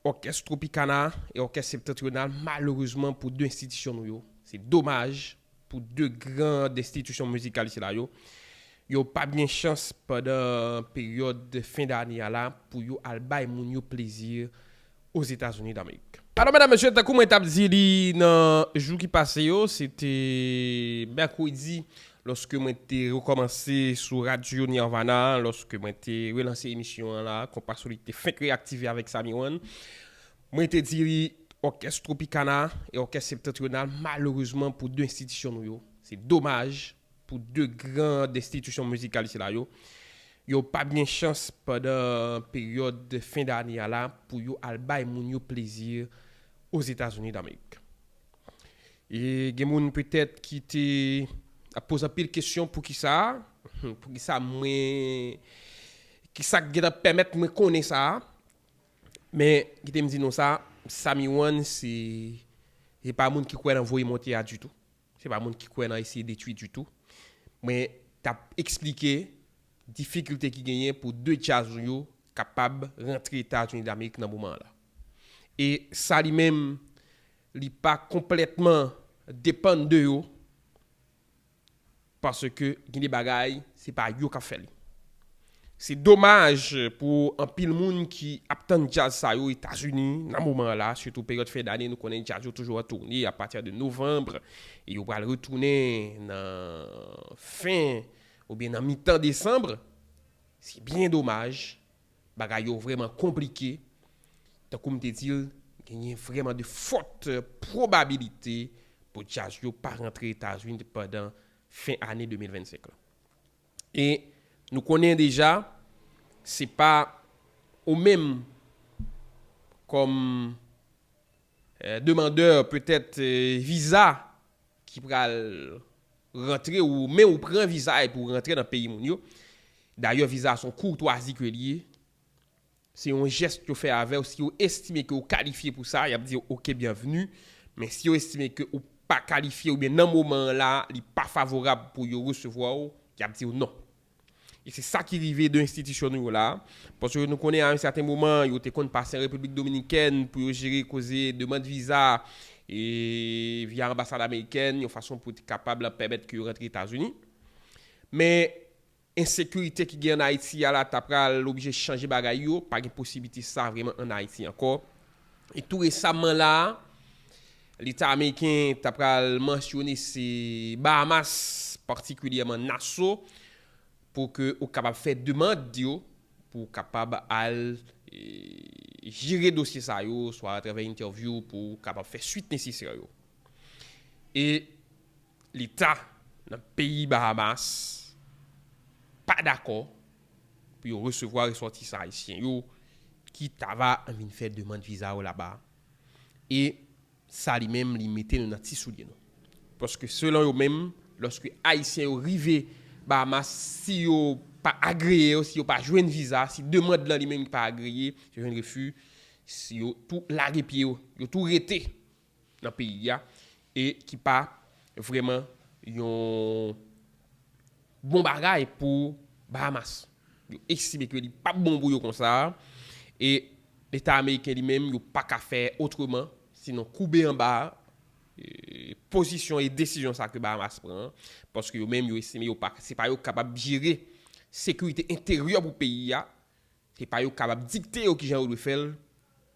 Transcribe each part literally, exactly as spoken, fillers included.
Òkès Tropicana e Òkès Septentrional, malerezman pou de enstitisyon nou yo, se domaj pou de gran enstitisyon mizikal sila yo, yo p ap gen chans pandan peryòd fen dane a la pou yo al bay moun yo plezi Ozetazini Damerik. Alò, medam, mesye, tankou mwen t ap di li nan jou ki pase yo, se te mèkredi, lòske mwen te rekòmanse sou Radyo Nirvana, lòske mwen te relanse emisyon an la, Konpa Solid te fenk reyaktive avèk Sami One. Mwen te di li, òkès Tropicana e òkès Septentrional, malerezman pou de enstitisyon nou yo, se domaj pou de gran enstitisyon mizikal sila yo, yo p ap gen chans pandan peryòd fen dane a la pou yo al bay moun yo plezi Ozetazini Damerik. E gen moun petèt ki te ap poze anpil kesyon, poukisa, poukisa mwen, kisa k gentan pèmèt mwen konnen sa. Men kite m di nou sa, Sami One se, se pa moun ki kwè nan voye monte a ditou. Se pa moun ki kwè nan eseye detwi ditou. Mwen t ap eksplike difikilte ki genyen pou de djaz nou yo kapab rantre Etazini Damerik nan moman an la. E sa li menm, li pa konplètman depann de yo, paske gen de bagay, se pa yo k ap fè li. Se domaj pou anpil moun ki ap tann djaz sa yo Etazini nan moman an la, sitou peryòd fen dane, nou konnen djaz yo toujou an toune apati de novanm, e yo pral retounen nan fen oubyen nan mitan desanm. Se byen domaj, bagay yo vrèman konplike. Tankou m te di l, genyen vrèman de fòt pwobabilite pou djaz yo pa rantre Etazini pandan fen ane de mil vennsenk la. E nou konnen deja, se pa ou menm kòm, eh, demandè petèt, eh, viza ki pral rantre, ou men ou pran viza epi ou rantre nan peyi moun yo. Dayè, viza se yon koutwazi ke li ye. Se yon jès yo fè avè w. Si yo estime ke ou kalifye pou sa, y ap di w, "Oke, byenvni." Men si yo estime ke ou pa kalifye oubyen nan moman an la, li pa favorab pou yo resevwa w, y ap di w non. E se sa ki rive de enstitisyon nou yo la. Paske nou konnen a yon sèten moman, yo te konn pase an Repiblik Dominikèn pou yo jere koze demann viza e via anbasad amerikèn, yon fason pou te kapab pèmèt ke yo rantre Etazini. Men ensekirite ki gen an Ayiti a la ta pral oblije chanje bagay yo, pa gen posiblite sa vrèman an Ayiti ankò. E tou resaman la, Leta ameriken ta pral mansyone se Bahamas, patikilyèman Nassau, pou ke ou kapab fè demann yo, pou ou kapab al, e, jere dosye sa yo, swa atravè entèvyou, pou ou kapab fè swit nesesè yo. E Leta nan peyi Bahamas pa dakò pou yo resevwa resòtisan ayisyen yo ki ta va vin fè demann viza yo laba. E sa li menm, li mete nou nan ti soulye nou. Paske selon yo menm, lòske ayisyen yo rive Bahamas, si yo pa agreye, si yo pa jwenn viza, si demann lan li menm li pa agreye, yo jwenn refi, si yo tou lage pye yo, yo tou rete nan peyi a, e ki pa vrèman yon bon bagay pou Bahamas. Yo estime ke li p ap bon pou yo konsa, e Leta ameriken li menm, yo pa ka fè otreman, sinon koube anba, e, pozisyon e desizyon sa ke Bahamas pran, paske yo menm, yo estime yo pa, se pa yo k kapab jere sekirite enteryè pou peyi a, se pa yo k kapab dikte yo kijan yo dwe fè l.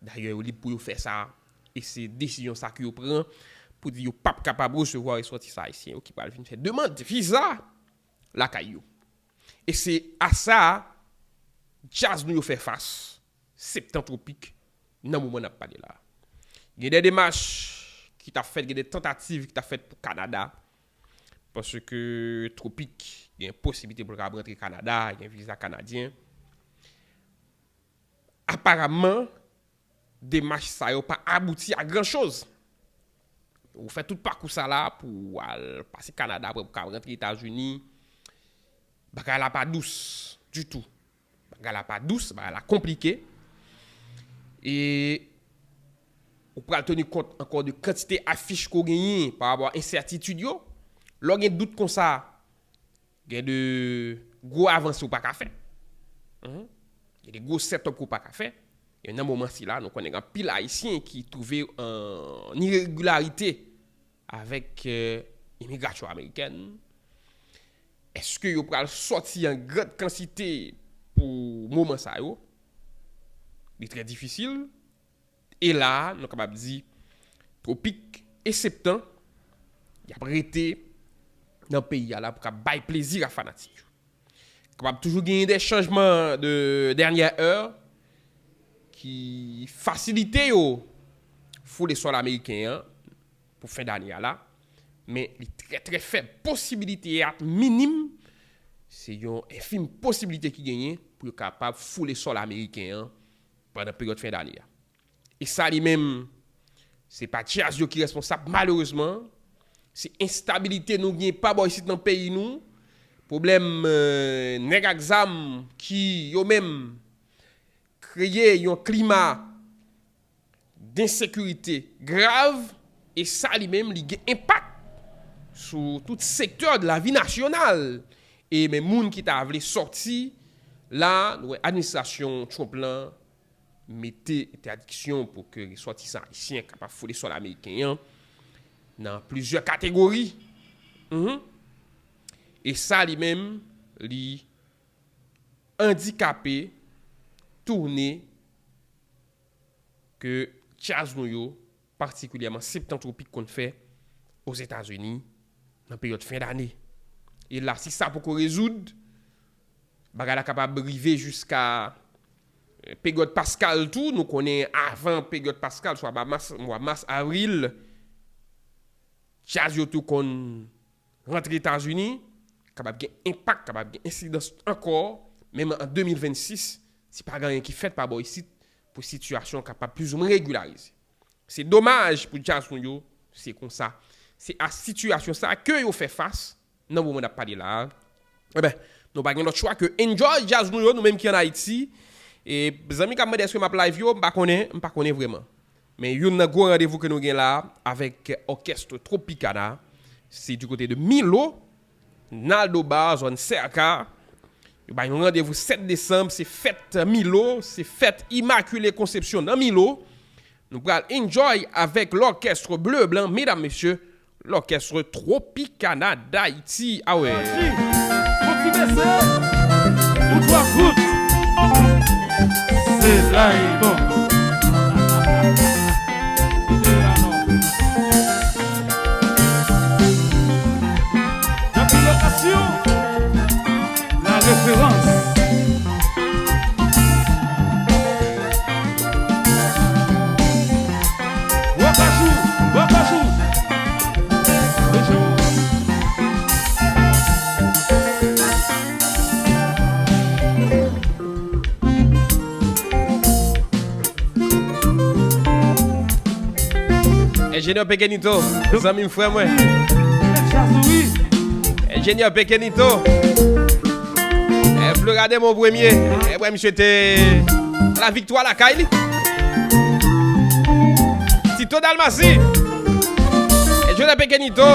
Dayè, yo lib pou yo fè sa, e se desizyon sa ke yo pran pou di yo p ap kapab resevwa resòtisan ayisyen yo ki pral vin fè demann viza lakay yo. E se a sa, djaz nou yo fè fas, Septan Tropik, nan moman n ap pale la. Gen de demach ki t ap fèt, gen de tantativ ki t ap fèt pou Kanada, paske Tropik gen posiblite pou l kapab rantre Kanada, gen viza kanadyen. Aparamman, demach sa yo pa abouti a gran choz. Ou fè tout pakou sa la pou w al pase Kanada, apre pou w ka rantre Etazini. Bagay la pa dous ditou. Bagay la pa dous, bagay la konplike. E ou pral teni kont ankò de kantite afich ke w genyen pa rapò a ensètitid yo. Lè w gen dout konsa, gen de gwo avanse w pa ka fè. Mhm. Gen de gwo setup ke w pa ka fè. E nan moman sila, nou konnen gen anpil Ayisyen ki twouve an iregilarite avèk, eh, imigrasyon amerikèn. Èske yo pral sòti an gran kantite pou moman sa yo? Li trè difisil. E la, nou kapab di, Twopik e Septan, y ap rete nan peyi a la pou ka bay plezi a fanatik yo. Kapab toujou genyen de chanjman de dènyè è ki fasilite yo foule sòl ameriken an pou fen dane a la, men li trè, trè fèb. Posibilite a minim, se yon enfim posibilite ki genyen pou yo kapab foule sòl ameriken an pandan peryòd fen dane a. E sa li menm, se pa djaz yo ki responsab, malerezman. Se enstabilite nou gen pa bò isit nan peyi nou. Pwoblèm, eh, nèg ak zam ki yo menm kreye yon klima densekirite grav, e sa li menm, li gen enpak sou tout sektè de lavi nasyonal. E men moun ki ta vle sòti, la, nou wè administrasyon Trump lan mete entèdiksyon pou ke resòtisan ayisyen kapab foule sòl ameriken an nan plizyè kategori. Mhm. E sa li menm, li andikape toune ke djaz nou yo, patikilyèman Septan Twopik, konn fè Ozetazini nan peryòd fen dane. E la, si sa poko rezoud, bagay la kapab rive jiska, eh, peryòd Paskal tou. Nou konnen avan peryòd Paskal, swa ba mas, mwa mas, avril, djaz yo tou konn rantre Etazini, kapab gen enpak, kapab gen ensidans ankò, menm an de mil vennsis, si pa gen anyen ki fèt pa bò isit pou sitiyasyon kapab plizoumwen regilarize. Se domaj pou djaz nou yo, se konsa. Se a sitiyasyon sa ke yo fè fas nan moman n ap pale la a. Eben, nou pa gen lòt chwa ke enjoy djaz nou yo, nou menm ki ann Ayiti. E zanmi k ap mande èske m ap live yo, m pa konnen, m pa konnen vrèman. Men youn nan gwo randevou ke nou gen la avèk òkès Tropicana, se du côté de Milo, Naldo Bar, zòn Sèka. Yo bay yon randevou sèt desanm, se fèt Milo, se fèt Immaculée Conception nan Milo. Nou pral enjoy avèk lòkès Bleu Blanc, medam, mesye, lòkès Tropicana d'Haïti. Awe. Fò ti, fò ti bese, yon twa kout. Se la e bon. Nan ki lokasyon? La Référence. Bò Kajou, Bò Kajou. Enjenyè Pekenito, zanmi m, frè mwen. Enjenyè Pekenito. Eh, Flora Demon premye. Eh, mwen, misye te laviktwa lakay li. Tito Dalmasi. Enjenyè Pekenito.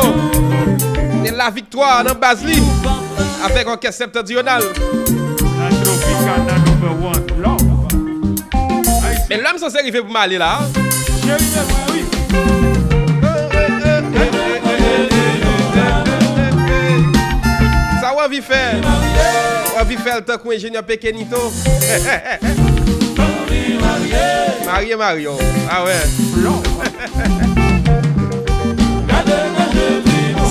Te laviktwa nan baz li. Avèk òkès Septentrional. La Tropicana number one. Love. Men lè m sanse rive pou m ale la. Cheri de mwen, wi. Sa w anvi fè? W anvi fè l tankou enjenyè Pekenito? Marye, marye w. Ah wè.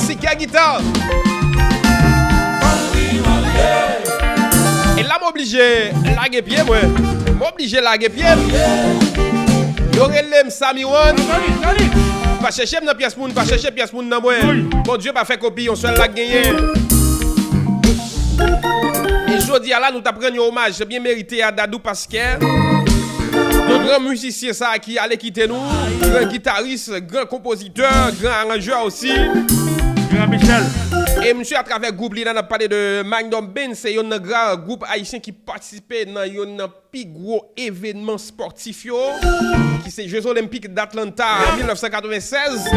Sikè gita. E la m oblije lage pye mwen. M oblije lage pye m. Yo rele m Sami One. Pa chèche m nan pyès moun, pa chèche pyès moun nan mwen. Bondye pa fè kopi, yon sèl la k genyen. E jodi a la, nou t ap rann yon omaj byen merite a Dadou Pasquet. Yon gran mizisyen sa a ki ale kite nou, gran gitaris, gran konpozitè, gran aranjè osi. Gran Michel. E misye atravè gwoup li la, n ap pale de Magnum Band, se youn nan gran gwoup ayisyen ki patisipe nan youn nan pi gwo evènman spòtif yo, ki se Jeux Olympiques d'Atlanta an mil nèf san katrevennsèz.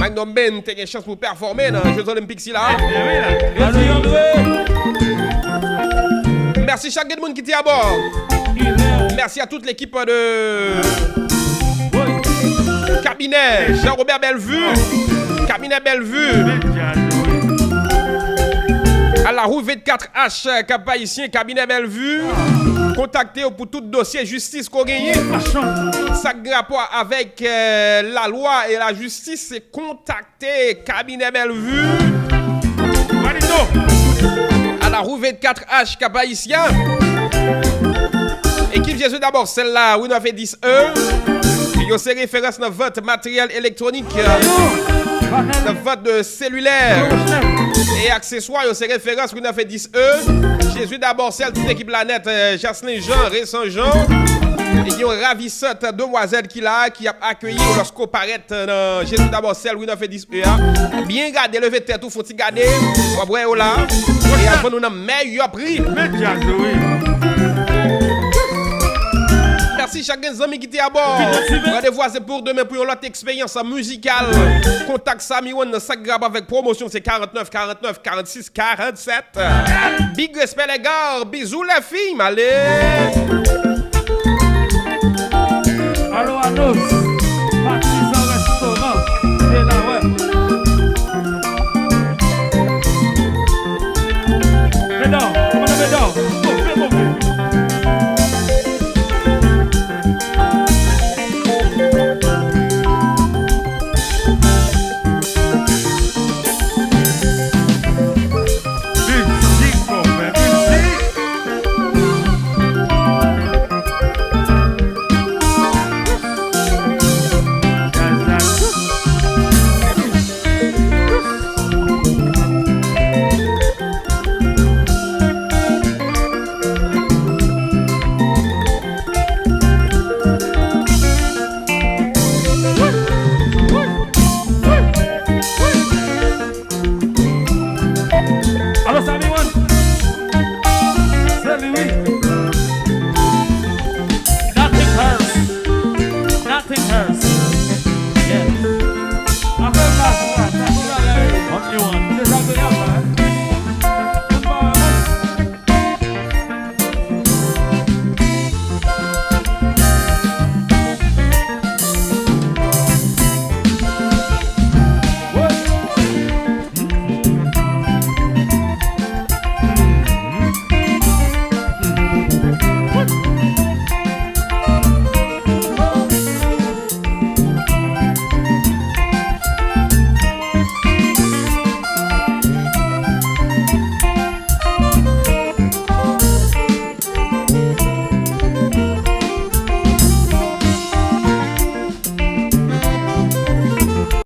Magnum Band te gen chans pou pèfòme nan Jeux Olympiques sila. Mèsi chak grenn moun ki te abò. Merci à toute l'équipe de cabinet Jean-Robert Bellevue. Cabinet Bellevue. À la rue vingt-quatre H, Cap Haïtien, cabinet Bellevue. Kontakte yo pou tout dosye jistis ke w genyen. Sa ki gen rapò avèk euh, la lwa e la jistis, se kontakte Cabinet Bellevue. À la rue vingt-quatre H, Cap Haïtien. Ekip Jésus d'abord, sèl la, rue neuf et dix E. Yo se referans nan vant materyèl elektwonik, nan vant de selilè e akseswa. Yo se referans, rue neuf et dix E. Jésus d'abord, sèl tout ekip la nèt, euh, Jaslin Jean, Resan Jean. E gen yon ravisant demwazèl ki la, ki ap akeyi w lòske w parèt nan Jésus d'abord, sèl, rue neuf et dix E a. Byen gade, leve tèt ou, fon ti gade, w ap wè yo la. E ap vann ou nan mèyè pri. Men djaz, wi. Mèsi chak gen zanmi ki te abò. Randevou a se pou demen pou yon lòt eksperyans mizikal. Kontak Sami One nan sa k gen rapò avèk pwomosyon, se karant nèf karant nèf, karant sis karant sèt. Big respè lè gar, bizou lè fi, m ale. Alo, alo.